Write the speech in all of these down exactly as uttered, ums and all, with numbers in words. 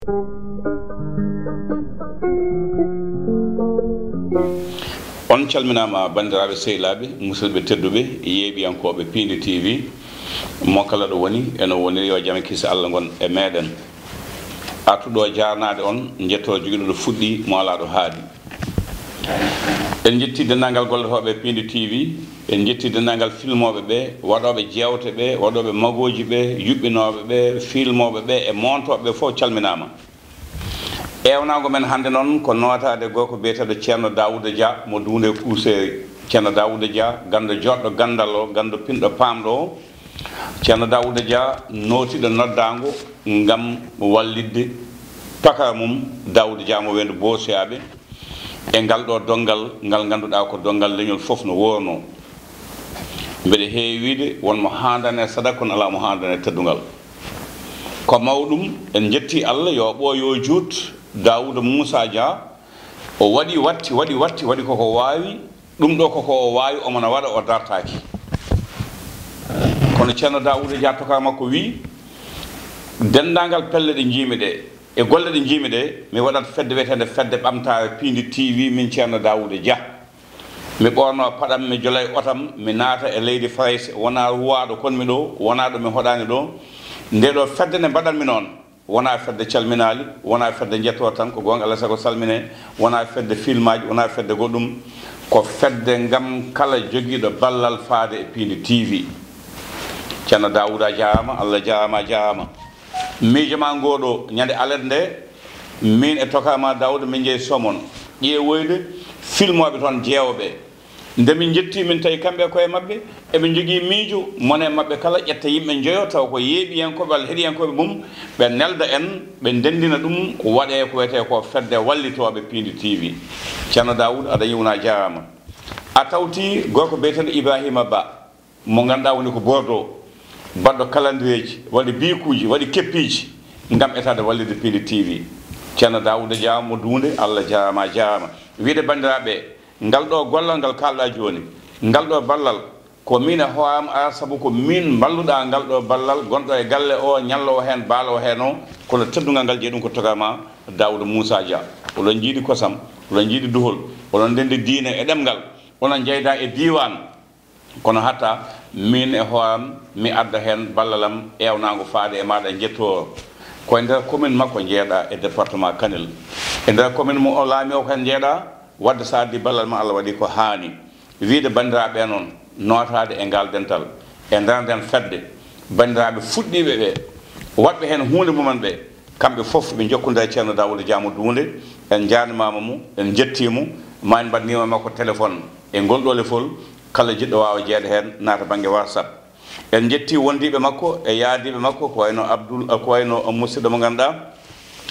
On calminaama, banndiraaɓe sehilaaɓe, musidɓe tedduɓe, yeeɓiyankooɓe Piindi T V, mo kala ɗo woni, eno woniri yo jam e kiisa Allah ngon e meeɗen. Artuɗo jaarnaade on, njetto jogiiɗo ɗo fuɗɗi, mo alaa ɗo haaɗi. En njetti denndaangal gollotooɓe Piindi T V, en njetti denndaangal filmooɓe ɓe, waɗooɓe jeewte ɓe, waɗooɓe magooji ɓe, yuɓɓinooɓe ɓe, filmooɓe ɓe e moontooɓe ɓe fof calminaama. Eewnaango men hannde noon ko nootaade gorko biyeteeɗo Ceerno Daawuuda Dia mo Duunde Kuuseeri. Ceerno Daawuuda Dia, ganndo jooɗɗo ganndal o, ganndo pinɗo paamɗo o. Ceerno Daawuuda Dia nootiiɗo noddaango ngam wallitde tokara mum Daawuuda Dia mo Weendu Boosiyaaɓe e ngal ɗo donngal ngal ngannduɗaa ko donngal leñol fof no woornoo. Mbeɗa heewi wiyde won mo haandani e sadaka, kono alaa mo haandani e teddungal. Ko mawɗum, en njettii Allah, yo ɓooy o juut, Daawuuda Muusaa Dia, o waɗi, watti, waɗi, watti, waɗi koko waawi, ɗum ɗo koko o waawi, omo na waɗa, o dartaaki. Kono Ceerno Daawuuda Dia toka makko wii, denndaangal pelle ɗe njiimi ɗe, e golle ɗe njiimi ɗe, mi waɗat fedde wiyeteende Fedde Ɓamtaare Piindi T V, min Ceerno Daawuuda Dia. Mi ɓoorno paɗam, mi jolay otam, mi naata e leydi Farayse, wonaa ruwaaɗo konmi ɗo, wonaa ɗo mi hoɗaani ɗo. Nde ɗo fedde nde mbaɗanmi noon, wonaa fedde calminaali, wonaa fedde njettoo tan, ko goonga, alaa sago salmine, wonaa fedde filmaaji, wonaa fedde goɗɗum, ko fedde ngam kala jogiiɗo ballal faade e Piindi T V. Ceerno Daawuuda a jaaraama, Allah jaaraama, a jaaraama. Miijo ma ngoo ɗo, ñande alet nde, min e toka ma Daawuuda, min njehi Somone, ƴeewoyde filmooɓe toon jeewɓe. Nde min njettii, min tawi kamɓe e koye maɓɓe, eɓe njogii miijo, mone e maɓɓe kala ƴetta yimɓe njoyo, tawa ko yeeɓiyankooɓe walla heɗiyankooɓe mum, ɓe nelda en, ɓe ndenndina ɗum, waɗee ko wiyetee ko fedde wallitooɓe Piindi T V. Ceerno Daawuuda, a dañii wona jaaraama. A tawti gorko biyeteeɗo Ibraahiima Ba, mo ngannduɗaa woni ko Bordeaux, baɗɗo kalandireeji, waɗi biikuuji, waɗi keppiiji ngam etaade wallitde Piindi T V. Ceerno Daawuuda Dia mo Duunde, Allah jaaraama, a jaaraama. Wiyde banndiraaɓe, ngal ɗo gollal ngal kaalɗaa jooni, ngal ɗo ballal, ko min e hoore am ara, sabu ko min mballuɗaa ngal ɗo ballal, gonɗo e galle o, ñallowo heen, baalowo heen o, kono teddungal ngal jeyi ɗum ko toka ma Daawuuda Muusaa Dia. Oɗon njiidi kosam, oɗon njiidi duhol, oɗon ndenndi diine e ɗemngal, oɗon njeyda e diiwaan. Kono hatta min e hooram, mi adda heen ballal am, eewnaango faade e maaɗa, njettoor. Ko e nder commune makko njeeɗa e département Kanel. E nder commune mo o laami o kan njeeɗa, wadde so a addi ballal ma, Allah waɗi ko haani. Wiyde banndiraaɓe ɓe noon, nootaade e ngaal dental, e nder nden fedde, banndiraaɓe fuɗɗiiɓe ɓe, waɗɓe heen huunde mumen ɓe, kamɓe fof ɓe njokkondirii e Ceerno Daawuuda Dia mo Duunde, en njaarnimaama mo, en njettii mo, ma en mbaɗnima e makko téléphone e ngol ɗo lefol, kala jiɗɗo waawa jeyeede heen, naata bannge WhatsApp. En njettii wondiiɓe makko e yaadiiɓe makko, ko wayno Abdoul, ko wayno musidɗo mo ngannduɗaa,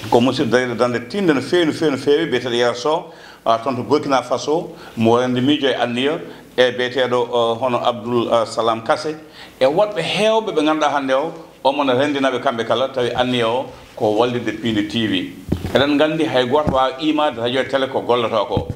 ko musidɗo dariiɗo darnde tiiɗnde no feewi, no feewi, no feewi, biyeteeɗo Yero Sow, a, toon to Burkina Faso, mo renndi miijo e anniya, e biyeteeɗo, o, hono Abdoul, a, Salam Kase, e woɗɓe heewɓe ɓe ngannduɗaa hannde o, omo na renndina ɓe kamɓe kala, tawi anniya o ko wallitde Piindi T V. Eɗen nganndi hay gooto waawaa qiimaade radio e télé ko gollotoo ko,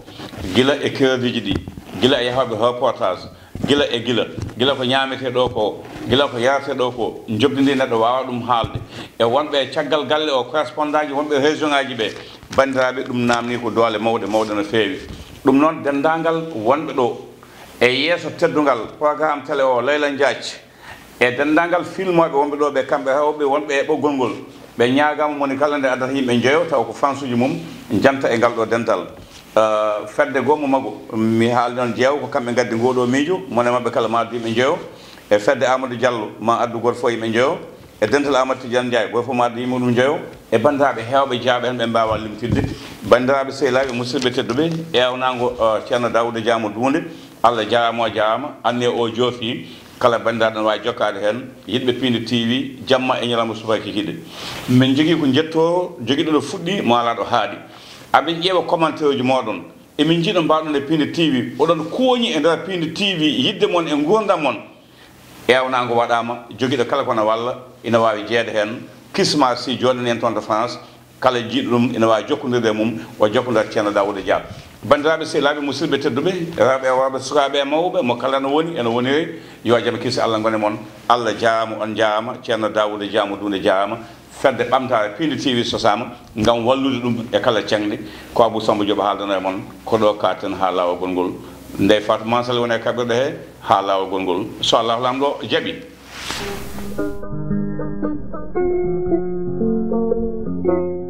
gila e créditji ɗi, gila e yahooɓe reportage, gila e gila, gila ko ñaametee ɗo ko, gila ko yaretee ɗo ko, njoɓdi ndi neɗɗo waawaa ɗum haalde. E wonɓe e caggal galle o, correspondantji wonɓe e région ngaji ɓe, banndiraaɓe, ɗum naamnii ko doole mawɗe, mawɗe no feewi. Ɗum noon, denndaangal wonɓe ɗo e yeeso teddungal programme télé o, Layla Ndiaye, e denndaangal filmooɓe wonɓe ɗo ɓe, kamɓe rewɓe wonɓe e ɓoggol ngol, ɓe ñaagaama moni kala nde addata yimɓe njoyo, tawa ko fansuuji mum, janta e ngal ɗo dental. Eh, fedde goo mo mago, mi haali noon jeewo, ko kamɓe ngaddi ngoo ɗoo miijo, mone maɓɓe kala ma addu yimɓe njoyo. E fedde Amadou Diallo, ma addu gooto fof yimɓe njoyo. E dental Amadou Tidiane Ndiaye, gooto fof ma addu yimɓe mum njoyo. E banndiraaɓe heewɓe jeyaaɓe heen, ɓe mbaawaa limtirde. Banndiraaɓe sehilaaɓe, musidɓe tedduɓe, eewnaango, eh, Ceerno Daawuuda Dia mo Duunde, Allah jaaraama, o jaaraama, anniya o joofi, kala banndiraaɗo no waawi jokkaade heen, yiɗɓe Piindi T V, jamma e ñalawma subaka kikiiɗe. Min njogii ko njettoor, jogiiɗo ɗo fuɗɗi, mo alaa ɗo haaɗi. Aɓe ƴeewa commentaire uji mooɗon. Emin njiɗa mbaɗon e Piindi T V, oɗon kooñi e nder Piindi T V, yiɗde mon e nguurndam mon. Eewnaango waɗaama, jogiiɗo kala ko na walla, ina waawi jeyeede heen. Kisma si jooɗani en toon to France, kala jiiɗo ɗum ina waawi jokkondirde e mum, o jokkondira Ceerno Daawuuda Dia. Banndiraaɓe sehilaaɓe, musidɓe tedduɓe, rewɓe e worɓe, sukaaɓe e mawɓe, mo kala no woni, ene woniri, yo jam e kiisi Allah ngon e mon. Allah jaaraama, on njaaraama, Ceerno Daawuuda Dia mo Duunde jaaraama. Fedde Ɓamtaare Piindi T V sosaama ngam wallude ɗum e kala ceŋɗe. Ko Abou Samba Diop haaldano e mon, ko ɗo kaaɗten haa laawol gongol. Ndeye Fatou Mansel woni e kaɓirɗe he haa laawol gongol. So Allahu Laamɗo jaɓi.